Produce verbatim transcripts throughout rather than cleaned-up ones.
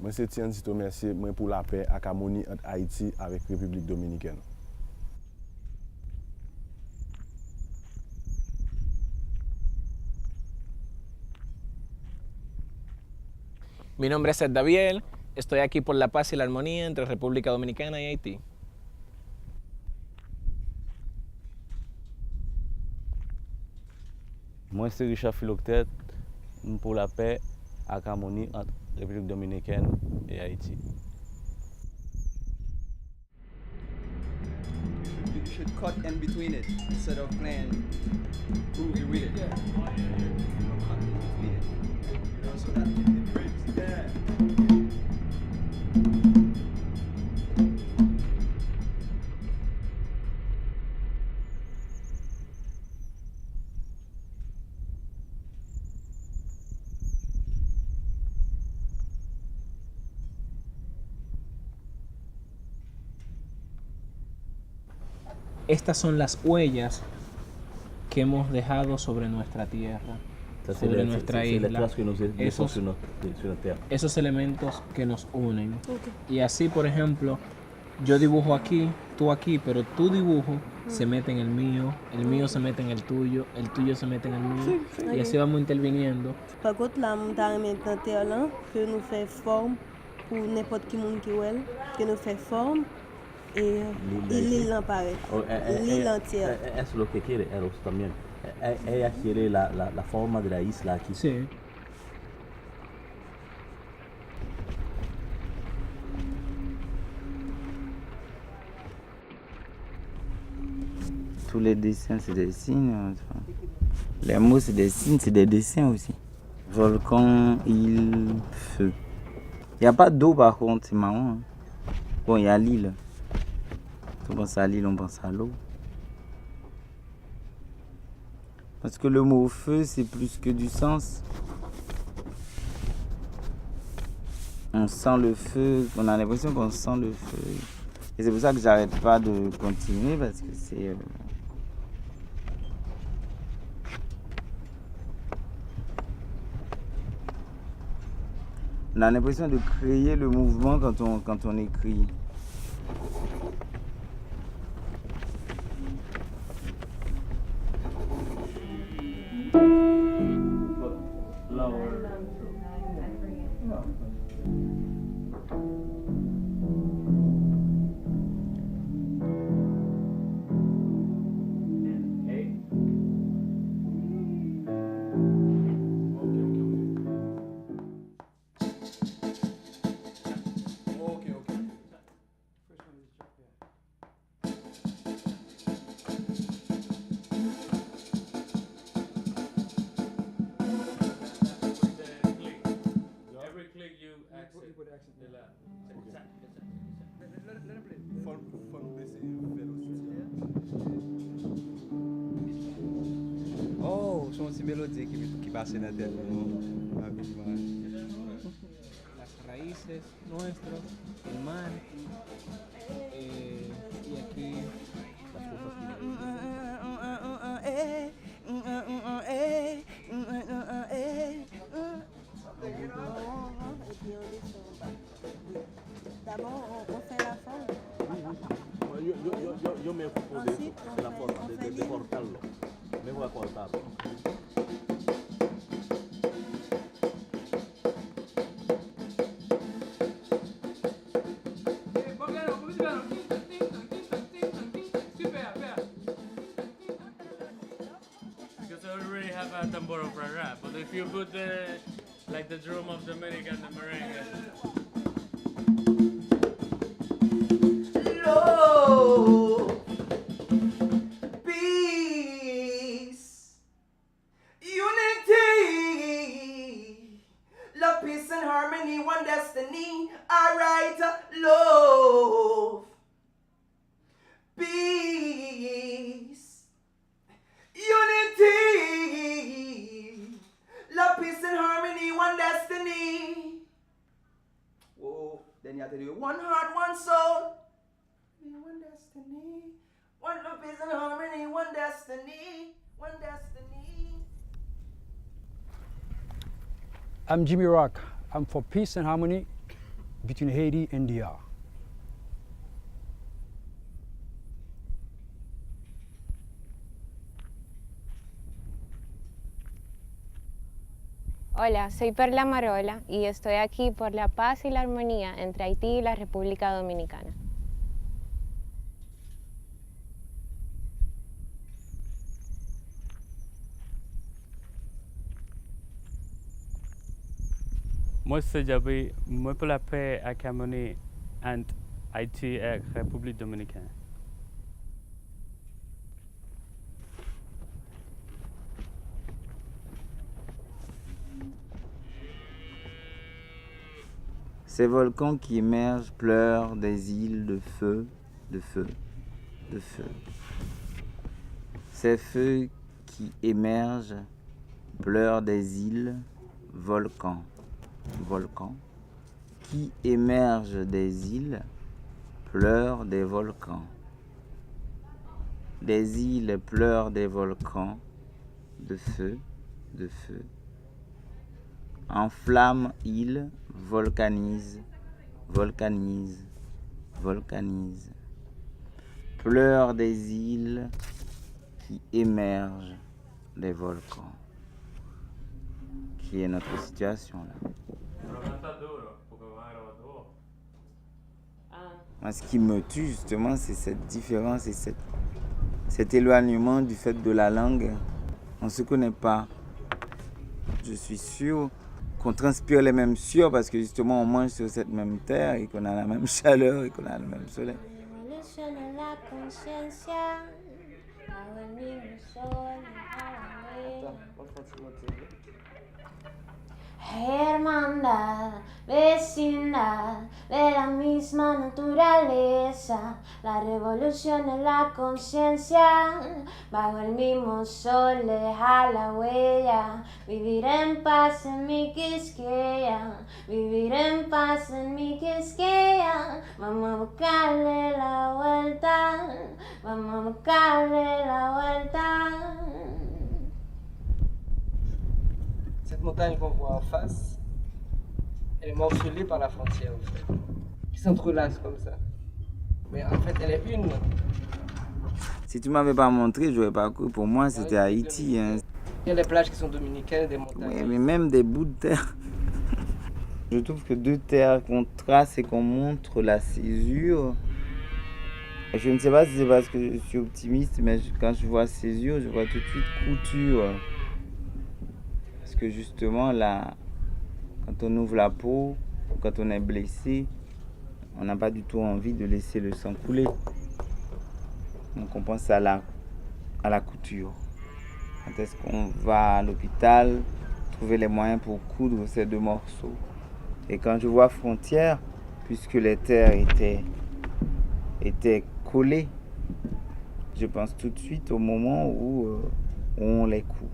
Mwen se Tianzito Mercier, mwen pou lapè ak amoni ant Ayiti avèk Repiblik Dominikèn. Mi nombre es Seth Daviel, estoy aki por la paz y la armonía entre República Dominicana y Haití. Mwen se Richard Philoctète, m pou lapè ak amoni ant Repiblik Dominikèn e Ayiti. You should, you should cut in between it instead of playing groovy with it. You know, cut in between it. You know, so that it, it breaks. Yeah. Estas son las huellas que hemos dejado sobre nuestra tierra, sobre nuestra isla, esos, esos elementos que nos unen. Y así, por ejemplo, yo dibujo aquí, tú aquí, pero tu dibujo se mete en el mío, el mío se mete en el tuyo, el tuyo se mete en el mío, y así vamos interviniendo. Pa kont la, m ta renmen nan tè lan, ke nou fè fòm pou nenpòt ki moun ki wè l, ke nou fè fòm e li l lan parèt. Li l antye. Es lo que quiere Eros también. E- e- Ella quiere la, la, la forma de la isla aquí. Sí. Tous les dessins, c'est des signes. Les mots, c'est des signes, c'est des dessins aussi. Volcan, île, feu. Il n'y a pas d'eau par contre, c'est marrant. Hein. Bon, il y a l'île. Quand on pense à l'île, on pense à l'eau. Parce que le mot feu, c'est plus que du sens. On sent le feu, on a l'impression qu'on sent le feu. Et c'est pour ça que j'arrête pas de continuer parce que c'est. Euh... On a l'impression de créer le mouvement quand on, quand on écrit. Fò n fò n plese velosite a. Oh, se yon ti melodi ki ki pase nan tèt mwen rapidman. Las raíces nuestros, el mar, eh, y aquí las cosas que D'abord, on, on fait la forme. Yo, yo, yo, yo, yo me fue de eso, de la forma, de, de, de cortarlo. Me voy a cortarlo. Because I already have a tambora for a rap, but if you put the like the drum of Dominican, the merengue. Love, peace, unity, love, peace and harmony, one destiny. Alright, love, peace, unity, love, peace and harmony, one destiny. Whoa, then you have to do one heart, one soul. One destiny, one love, peace and harmony, one destiny, one destiny. I'm Jimmy Rock. I'm for peace and harmony. between Haiti and D R. Hola, soy Perla Marola y estoy aquí por la paz y la armonía entre Haití y la República Dominicana. Mwen se Djabi, mwen pou lapè ak amoni ant Ayiti ak Repiblik Dominikèn. Ces volcans qui émergent pleurent des îles de feu, de feu, de feu. Ces feux qui émergent pleurent des îles, volcans, volcans, qui émergent des îles, pleurent des volcans. Des îles pleurent des volcans, de feu, de feu. Enflamme île, volcanise, volcanise, volcanise. Pleurent des îles qui émergent des volcans. Qui est notre situation là? Moi, ce qui me tue, justement, c'est cette différence et cette, cet éloignement du fait de la langue. On ne se connaît pas. Je suis sûr qu'on transpire les mêmes sueurs parce que, justement, on mange sur cette même terre et qu'on a la même chaleur et qu'on a le même soleil. Revoluciona la conciencia, bajo el mismo sol, a la vez. Hermandad, vecindad de la misma naturaleza, la revolución en la conciencia, bajo el mismo sol deja la huella, vivir en paz en mi Quisqueya, vivir en paz en mi Quisqueya, vamos a buscarle la vuelta, vamos a buscarle la vuelta. Cette montagne qu'on voit en face, elle est morcelée par la frontière, en fait, qui s'entrelacent comme ça. Mais en fait, elle est une. Si tu m'avais pas montré, j'aurais pas cru. Pour moi, c'était Haïti. Hein. Il y a des plages qui sont dominicaines, des montagnes. Oui, mais même des bouts de terre. Je trouve que deux terres qu'on trace et qu'on montre la césure, je ne sais pas si c'est parce que je suis optimiste, mais je- quand je vois césure, je vois tout de suite couture. Parce que justement, là, quand on ouvre la peau, quand on est blessé, on n'a pas du tout envie de laisser le sang couler. Donc on pense à la, à la couture. Quand est-ce qu'on va à l'hôpital trouver les moyens pour coudre ces deux morceaux? Et quand je vois frontière, puisque les terres étaient, étaient collées, je pense tout de suite au moment où, euh, où on les coud.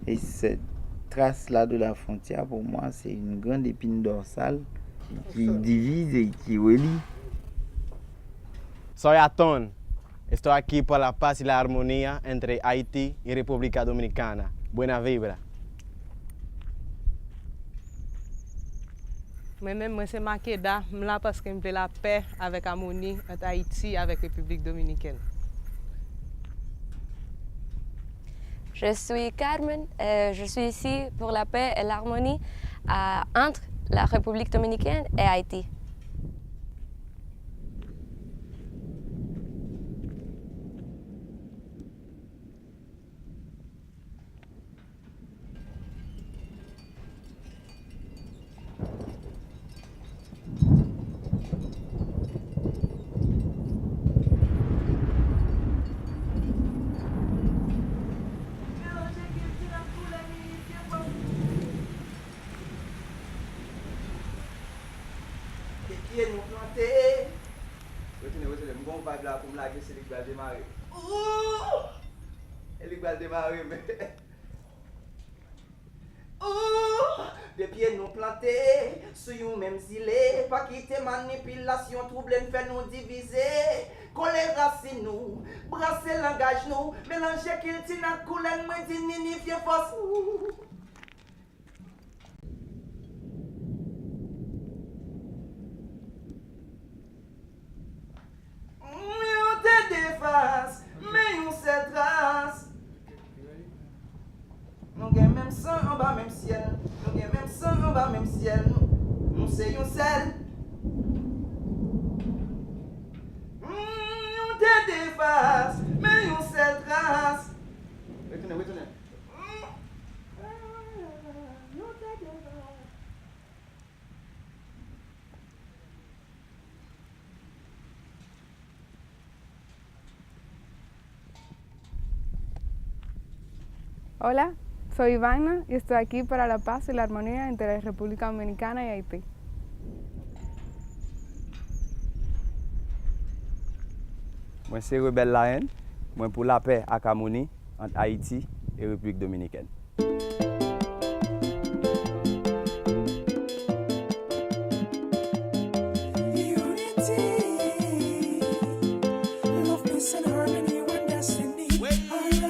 Et cette trace-là de la frontière, pour moi, c'est une grande épine dorsale qui divise et qui relie. Soy Aton. Estoy aquí por la paz y la armonía entre Haití y República Dominicana. Buena vibra. Mwen menm, mwen se Makeda, m la paske m vle lapè avèk amoni ant Ayiti avèk Repiblik Dominikèn. Je suis Carmen, euh, je suis ici pour la paix et l'harmonie euh, entre la République dominicaine et Haïti. Ke pye nou plante. Retounen, retounen. M gon vibe la pou m lage, se li k pral demare. Ooh! E li k pral demare, men. Ooh! De pye nou plante sou yon menm zile. Pa kite manipilasyon twouble n, fè nou divize. Kole rasin nou, brase langaj nou, melanje kilti n ak koulè n, mwen di n inifye fòs nou. Syèl nou, nou se yon sèl. Mm, yon tèt efas, men yon sèl tras. Retounen, retounen. Mm, yon tèt efas. Hola, soy Ivana y estoy aquí para la paz y la armonía entre la República Dominicana y Haití. Mwen se Rebèl Laèn, mwen pou lapè ak amoni ant Ayiti e Repiblik Dominikèn.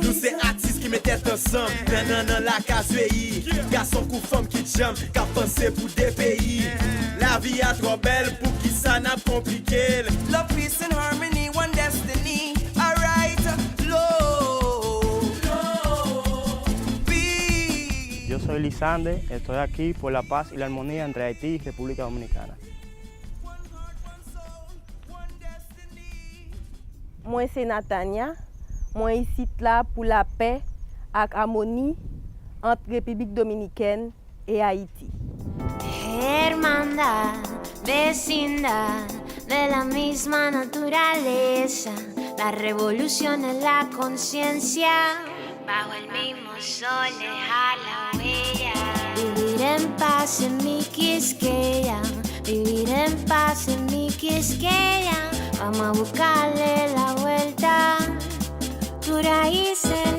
Nou se atis ki met tèt ansanm, nan nan nan lakaz peyi. Gason kou fanm ki djanm, k ap panse pou de peyi. Lavi a twò bèl, poukisa n ap konplike l? Love, peace and harmony, one destiny. Alright, lo, lo, peace. Yo soy Lisande, estoy aquí por la paz y la armonía entre Haití y República Dominicana. Mwen se Natania, mwen isit la pou lapè ak amoni ant Repiblik Dominikèn e Ayiti. Hermandad, vecindad de la misma naturaleza, la revolución en la conciencia, bajo el mismo sol dejar la huella. Vivir en paz en mi Quisqueya, vivir en paz en mi Quisqueya, vamos a buscarle la vuelta. Tu raíz en